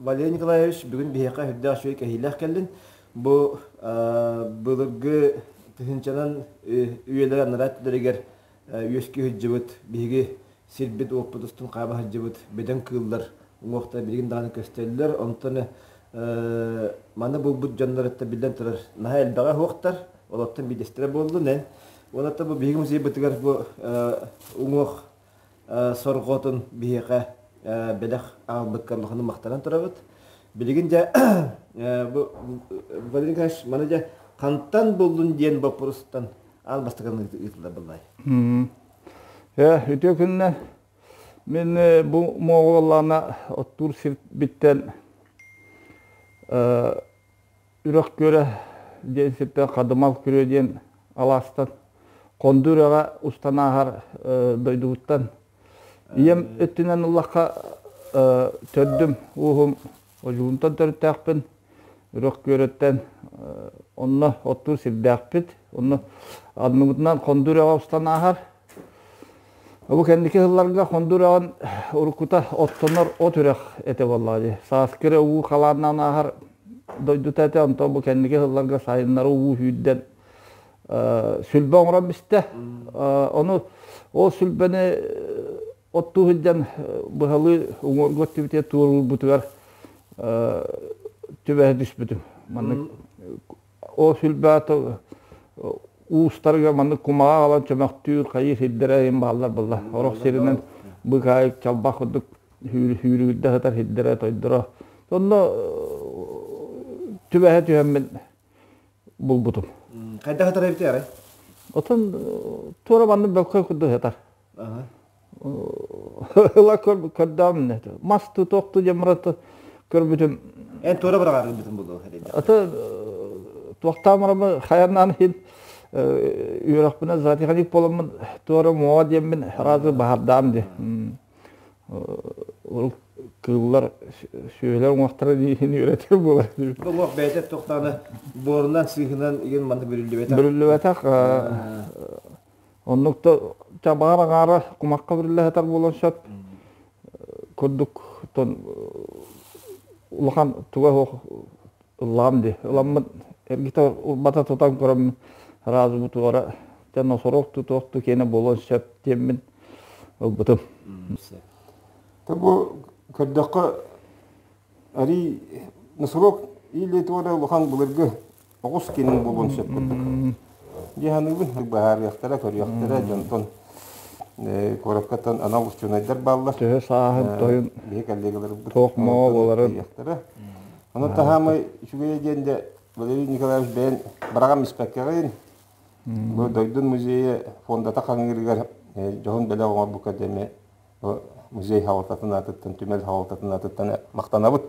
Валерий Николаевич, бүгүн биһиэхэ үрдээх үчүгэй кэһиилээх кэллин. Бу былыргы тыһыынчанан үйэлэр анараа өттүлэригэр үөскүү сылдьыбыт биһиги сирбит уоппут устун хаама сылдьыбыт бөдөҥ кыыллар уҥуохтара билигин даҕаны көстөллөр. Онтон маны булбут дьонноруттан биллэн турар наһаа элбэҕэ суохтар. Олортон биирдэстэрэ буоллун эн. Уонна бу биһиги музейбытыгар бу уҥуох сорҕотун биһиэхэ бэлэх аҕалбыкка улаханнык махтанан турабыт. Билигин дьэ бу Валерий Николаевич маны дьэ хантан буллун диэн боппуруостан аан бастакы ыытыллар былай. Үтүө күннэ. Мин бу Моҕоллаана оттуур сирбиттэн Үрэх Күөрэ диэн сиртэн Хадымал Күрүө диэн алаастан Хонду үрэҕэ устан ааһар дойдубуттан ийэм өттүнэн ыллахха төрдүм ууһум Одьулуунтан төрүттээхпин Үрэх Күөрэттэн онно оттуур сирдээхпит онно анныбытынан Хонду үрэҕэ устан ааһар. Бу кэнники сылларга Хонду үрэҕин уруккута оттонор от үрэх этэ буоллаҕа дии. Сааскы эрэ уу халааннаан ааһар дойдута этэ, онтон бу кэнники сылларга сайыннары уу сүүрдэн сүлбэ оҥорон бистэ. Ону ол сүлбэни оттуу сылдьан быһалыы уҥуоргу өттүбүтүгэр туоруулбутугар түбэһэ түспүтүм. Маннык ол сүлбэ уустарга маннык кумаҕа аҕалан чөмөхтүүр хайыы сирдэрэ иһин бааллар буолла. Орох сиринэн быыкаайык чалбах курдук сүүрүгүрдэ сытар сирдэрэ тойдоро. Онно түбэһэ түһэммин булбутум. Хайдах сытар эбитий арай? Отон туора маннык бөлкөй курдук сытар. Ыла көрдөм мас тутуохту диэн барата көрбүтүм. Эн туора быраҕарбытын булуо Аты туохтаамарабы хайаннаан иһин үөрэхпинэ зоотехник буоламмын туора муоҕа диэммин сразу баһардаам ди. Урут кыыллар сүөһүлэр уҥуохтара иһин үөрэтэр буолар. Бу уҥуох бэйэтэ туохтааны буорунан сыыһынан игин маннык бүрүллүбэтэх. Бүрүллүбэтэх. Оннук да чабаар аҥаара кумахха бүрүллэ сытар буолуон сөп. Курдук тон улахан туга суох ыллаам дии. Ыламмын эргитэ урбата тутан көрөммүн сразу бу туора дьэ носорог тутуохту киэнэ буолуон сөп диэммин ылбытым. Бу көрдөххө арий носорог или туора улахан былыргы оҕус кинин буолуон сөп курдук. Дии саныыбын быһаарыахтара, көрүөхтэрэ дьонтон куораккаттан анал учуонайдар бааллар. Төһө сааһын тойун биһи коллегаларбыт туох моо буоларын. Онон таһаамай үчүгэйэ диэн де Валерий Николаевич бэйэн бараҕам испэккэҕин бу дойдун музейа фондата хаҥыырыгар дьоһун бэлэх оҥорбукка дэмэ музей хаалтатын аатыттан, түмэл хаалтатын аатыттан махтанабыт.